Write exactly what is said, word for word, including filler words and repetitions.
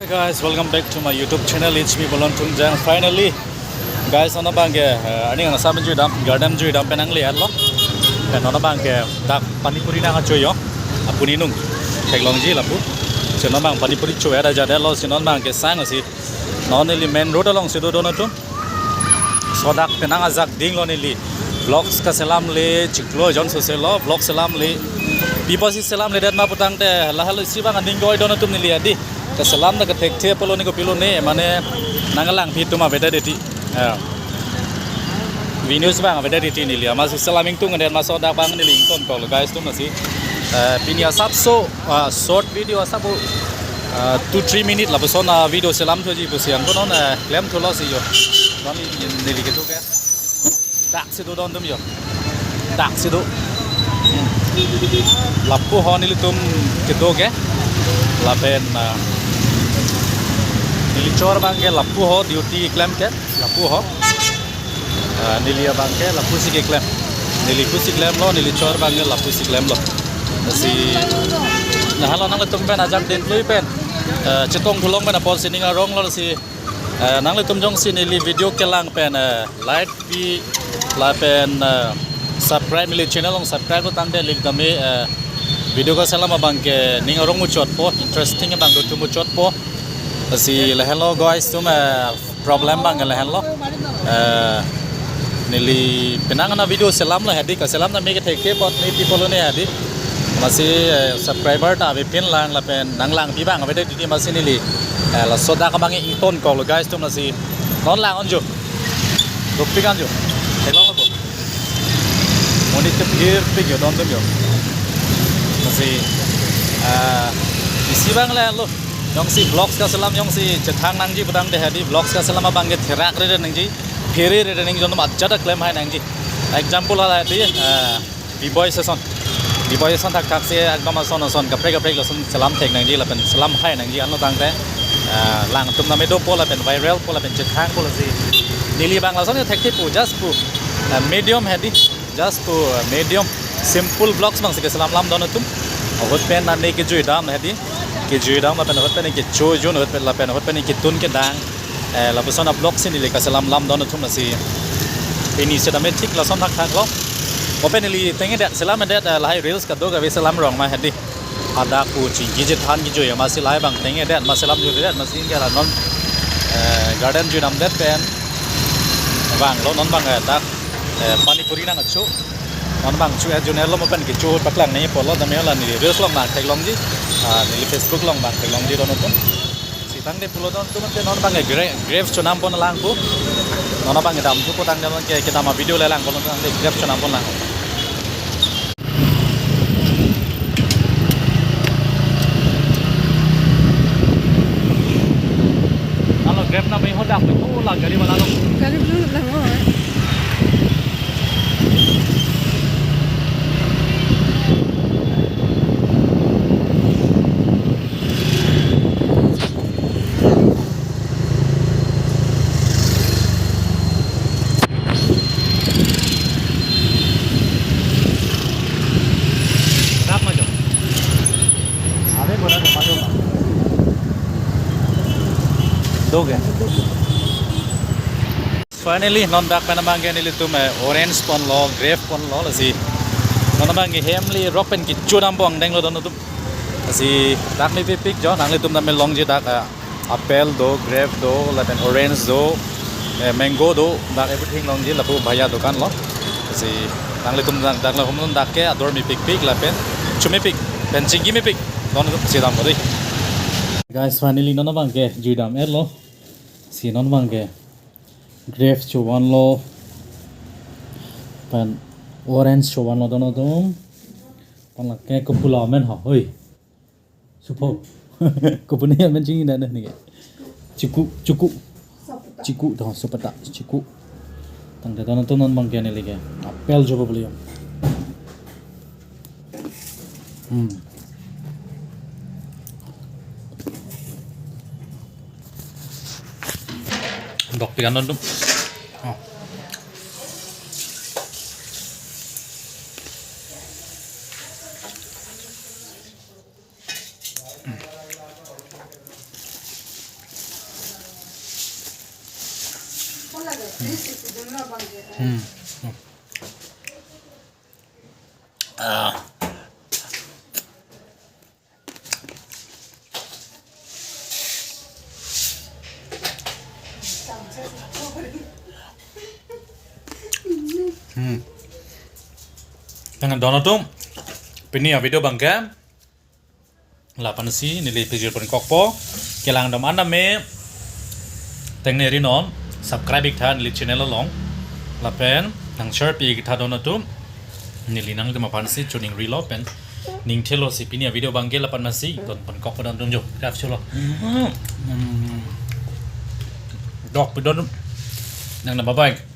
Hey guys, welcome back to my YouTube channel. It's me, Bolon Tungjang. Finally, guys, non abangke, eh, ani ang saben jui dam, garden jui dam pen nangle-etlo. Pen non abangke dak pani puri nangkacho yo. Apuni nung theklongji lapu. Si non abang pani puri cho-et ajat-etlo, si non abangke sang si. Non neli main road alongsi dodun atum. Laso adak penang ajak dinglo neli. Vlogs kaselamle, chiklo jon soselo, vlog selamle. Pi apotsi selamledet ma putangte, lahelo isi abang aning koi don atum neli adi. Kaselam ta kathekthe pulo ne kopilo ne, mane nanglang pi atum avedet titi. Ya. Venus abang avedet titi neli. Amatsi selam ingtungdet ma laso adak abang neli ingtonkoklo guys atum lasi. Eh, pini asapso, ah, short video asap, ah, two three minute lapuson a video selamthuji pusi anke non, eh, klemthulo si yo. Non neli kedo ke. Dak si dodun atum yo. Dak si do. Hmm. Lapu ho nelitum kedo ke. Lapen, ah, neli chor abangke lapu ho duty klem ke. Lapu ho. Ah, neli abangke lapusi keklem. Neli pusi klemlo, neli chor abangke lapusi klemlo. Si, lahelo nanglitum pen ajak dingklui pen. Eh, chetong pulong pen apotsi ning aronglo si. Eh, nanglitum jongsi neli video kelang pen, eh, like pi lapen, eh, subscribe neli channel along subscribe lo tangte neli tame, eh, video kaselam abangke ning arong muchotpo, interesting abang dothum muchotpo. Si lahenlo guys atum, eh, problem abangke lahenlo. Eh, neli penang ana video selamlo hedi, kaselam tame kethekthe apot ne pi pulo ne hedi. Amatsi, eh, subscriber ta avepinlang lapen nanglangpi abang avedet titi amatsi neli, eh, laso adak abang ingtonkoklo guys atum lasi. Non lang-unjo. Dopik-anjo. Theklonglo bo. Monit kebirpik yo, don atum yo. Amatsi, eh, isi abang lahelo. Jongsi vlogs kaselam jongsi chethang nangji putangte hedi vlogs kaselam abangke therakre nangji, pherere nangji, jon atum ajat ta klemhai nangji. Example hala hedi, eh, B-boy ason. B-boy ason thakthaksi ekdom ason ason kaprek kaprek lason selam thek nangji lapen selamhai nangji anlo tangte, eh, lang atum tame dopo lapen viral po lapen chethangpo lasi. Neli abang lason thekthe pu just pu, eh, medium hedi. Just pu, eh, medium simple vlogs abangsi keselam lam don atum. Ahut pen ani kejui dam hedi. Kejui dam lapen ahut pen kecho jun ahut pen lapen ahut pen ketun kedang. Eh, lapuson a-vlog si neli kaselam lam don atum lasi. Pini setame thik lason thakthaklo. Open neli tengke det selamdet, eh, lahai reels kedo kave selam rong ma hedi. Hadak pu chingki chethan kejui amatsi lahai abang tengke det ma selam jui det amatsi ingke la non, eh, garden jui damdet pen. Vanglo non abang, eh, dak, eh, pani puri nangkacho. Non abang cho-et jun-etlo mo pen kecho paklang nangji pulo tame la neli reels along abang theklongji. Ah, neli Facebook along abang theklongji don atum. Si tangte pulo don atum ante non abangke gra-, grapes chonam pon lang pu. Non abangke damthupo tangte non ke kedam a-video le lang pulo tangte grapes chonam pon lang. Alo grapes na mai hodak tu la gari wala lo. Gari belum lang oh. Dap majo. Ave bola de majo. Doge. Finally, non dak pen abangke nelitum, eh, orange ponlo, grape ponlo, lasi. Non abangke hem le rok pen kecho dam pon denglo don atum. Lasi dak mepikpik jo, nanglitum tame longji dak, eh, apple do, grape do, lapen orange do, eh, mango do, dak everything longji lapu bhaiya dukan lo. Lasi nanglitum dak, dak lahum non dak ke ador mepikpik lapen chomepik, pen chingki mepik. Don atum si dam bori. Guys, finally non abangke jui dam-etlo. Si non abangke grape chovanlo. Pen orange chovanlo don atum. Pen lake kopulo amen ho, hoi. Supho. Kopune amen chingki dana neke. Chiku, chiku. Chiku, to, supata, chiku. Tangte don atum non abangke neli ke apple chopo beli. Hmm. Dokpik an don atum. Oh. Hmm. Ah. Hmm. Tangte don atum, pini a-video abangke lapu-ansi neli pijir pon kokpo. Kelang dam an tame tengneri non subscribe ik tha neli channel along. Lapen nang share pi ik tha don atum. Neli nangtum aphansi choningrilo pen ningthelo si pini a-video abangke lapu-ansi don pon kokpo don atum jo. Kap cholo. Hmm. Dok pi don. Nang na bye bye.